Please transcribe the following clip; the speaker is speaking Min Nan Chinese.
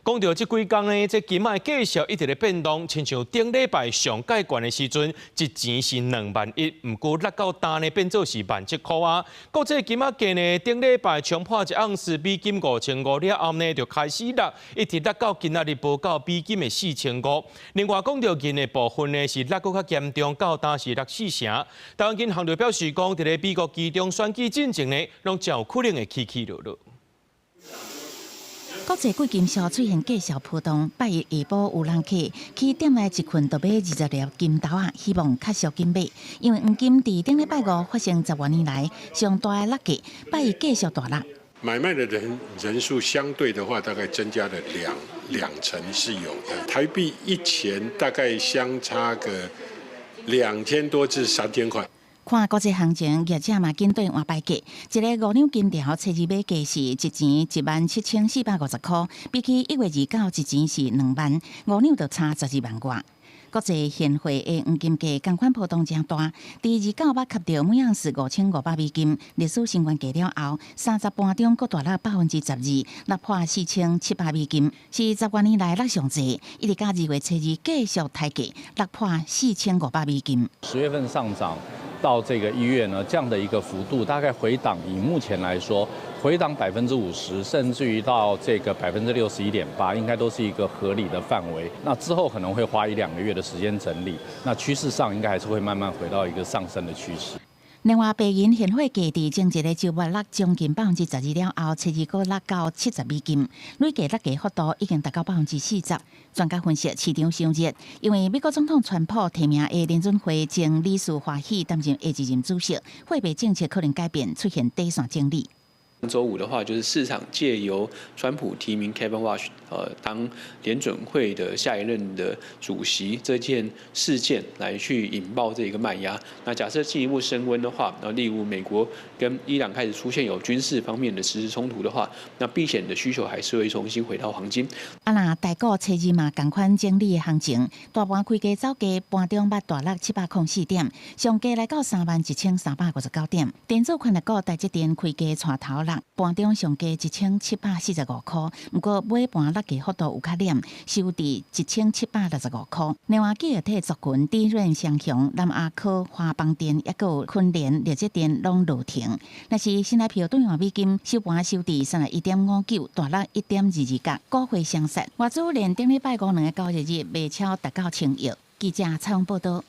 講著這幾工呢，這金仔的價數一直咧變動，親像頂禮拜上蓋懸的時陣，一錢是2萬1，毋過落到今呢變做是1萬7箍啊。國際金仔價呢，頂禮拜衝破一盎司美金5500了後呢，就開始落，一直落到今仔日無夠美金的4500。另外講著銀的部分呢，是落閣較嚴重，到今是落四成。台灣銀行就表示講，佇咧美國期中選舉進前呢，攏誠有可能會起起落落。國際貴金屬出現價數波動，拜一下晡有人客去店內一困就買20粒金豆仔，希望較俗緊買。因為黃金佇頂禮拜五發生10外年來上大的落價，拜一繼續大落。買賣的人數相對的話，大概增加了兩成是有的。台幣一錢大概相差個2000多至3000塊。看國際行情，業者嘛緊兌換牌價，一個5兩金條，初二買價是一錢17,450箍，比起1月29一錢是2萬，5兩就差12萬外。國際現貨的黃金價仝款波動誠大，佇29捌吸著每盎司5500美金，歷史新高價了後，30盤中閣大落12%，落破4700美金，是10外年來落上濟。一直到2月初二繼續刣價，落破4500美金。 10月份上漲到這個1月呢，這樣的一個幅度，大概回檔，以目前來說，回檔50%，甚至於到這個61.8%，應該都是一個合理的範圍。那之後可能會花一兩個月的時間整理，那趨勢上應該還是會慢慢回到一個上升的趨勢。另外，白銀現貨價佇前一个週末落將近12%了後，初二閣落到70美金，累計落價幅度已經達到40%。專家分析，市場傷熱，因為美國總統川普提名的聯準會前理事華許擔任下一任主席，貨幣政策可能改變，出現短線整理。週五的話，就是市場借由川普提名 Kevin Warsh，當聯準會的下一任的主席這件事件來去引爆這個賣壓。那假設進一步升溫的話，那例如美國跟伊朗開始出現有軍事方面的實質衝突的話，那避險的需求還是會重新回到黃金。啊，若台股初二嘛仝款整理的行情，大盤開低走低，盤中捌大落704點，上低來到31,359點。電子權值股台積電開低帶頭落，盤中上低1745箍，毋過尾盤落價幅度有較斂，收佇1765箍。另外，記憶體族群，低潤、雙雄、南亞科、華邦電，抑閣有群聯、力積電攏落停。若是新台幣兌換美金，收盤收佇31.59，大落1.22角，股匯雙殺。外資連頂禮拜五兩个交易日賣超達到1000億。記者採訪報導。